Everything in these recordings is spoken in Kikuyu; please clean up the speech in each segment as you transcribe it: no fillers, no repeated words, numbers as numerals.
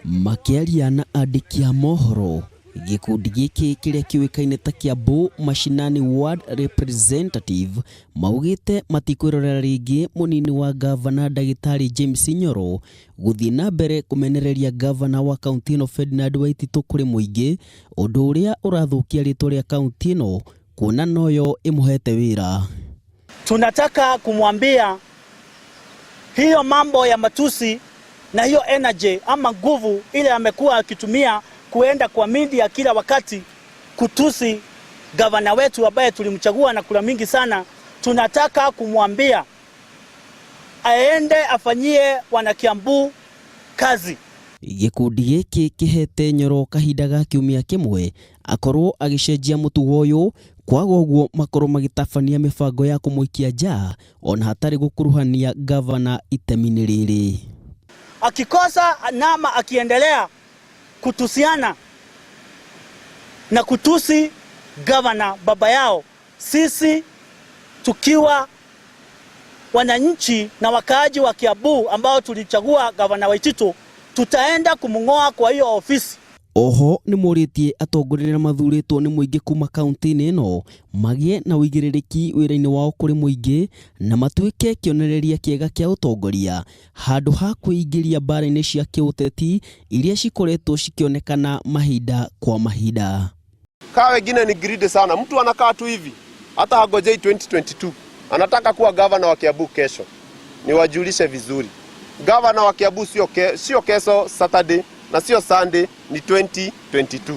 Makĩaria na andĩki a mohoro, gĩkundi gĩkĩ kĩrĩa kĩũĩkaine ta Kiambu Mashinani Ward Representative maugĩte matikwĩrorera rĩngĩ mũnini wa ngavana ndagĩtarĩ James Nyoro gũthiĩ na mbere kũmenereria ngavana wa kaunti ĩno Ferdinand Waititũ kũrĩ mũingĩ, ũndũ ũrĩa ũrathũkia rĩtwa rĩa kaunti ĩno kuona noyo ĩmũhete wĩra. Tunataka kumwambia hiyo mambo ya matusi na hiyo energy ama nguvu ile amekuwa akitumia kuenda kwa media kila wakati kutusi gavana wetu ambaye tulimchagua na kura mingi sana. Tunataka kumwambia aende afanyie wanakiambu kazi. Gĩkundi gĩkĩ kĩhete Nyoro kahinda ga kiumia kĩmwe akorwo agĩcenjia mũtugo ũyũ, kwaga ũguo makorwo magĩtabania mĩbango ya kũmũikia nja ona hatarĩ gũkuruhania ngavana itemi-inĩ rĩrĩ. Akikosa nama akiendelea kutusiana na kutusi gavana baba yao, sisi tukiwa wananchi na wakaaji wa Kiambu ambao tulichagua gavana Waititu, tutaenda kumng'oa kwa hiyo ofisi. Oho nĩ morĩtie atongoria arĩa mathurĩtwo nĩ mũingĩ kuma kaunti-inĩ ĩno magĩe na ũigĩrĩrĩki wĩra-inĩ wao kũrĩ mũingĩ na matuĩke kĩonereria kĩega kĩa ũtongoria handũ ha kwĩingĩria mbara-inĩ cia kĩũteti iria cikoretwo cikĩonekana mahinda kwa mahinda. Kaa wengine ni greedy sana, mtu anakaa tu hivi hata hagojei 2022 anataka kuwa gavana wa Kiambu kesho. Niwajulishe vizuri, gavana wa Kiambu sio kesho Saturday na sio Sunday, ni 2022.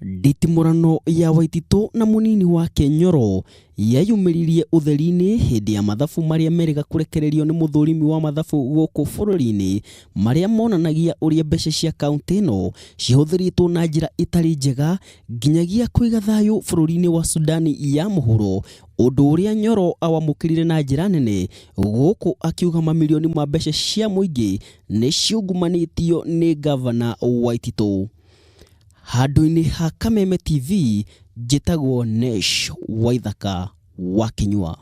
Nditimũrano ya Waititũ na mũnini wake Nyoro yeyumĩririe ũtheri-inĩ hĩndĩ ya mathabu marĩa merĩga kũrekererio nĩ mũthũrimi wa mathabu gũkũ bũrũri-inĩ marĩa monanagia ũrĩa mbeca cia kaunti ĩno cihũthĩrĩtwo na njĩra ĩtarĩ njega nginyagia kũiga thayũ bũrũri-inĩ wa Sudani ya mũhuro, ũndũ ũrĩa Nyoro awamũkĩrire na njĩra nene gũkũ akiuga mamirioni ma mbeca cia mũingĩ nĩ ciungumanĩtio nĩ ngavana Waititũ. Handũ-inĩ ha Kameme TV, njĩtagwo Nesh Waithaka wa Kinyua.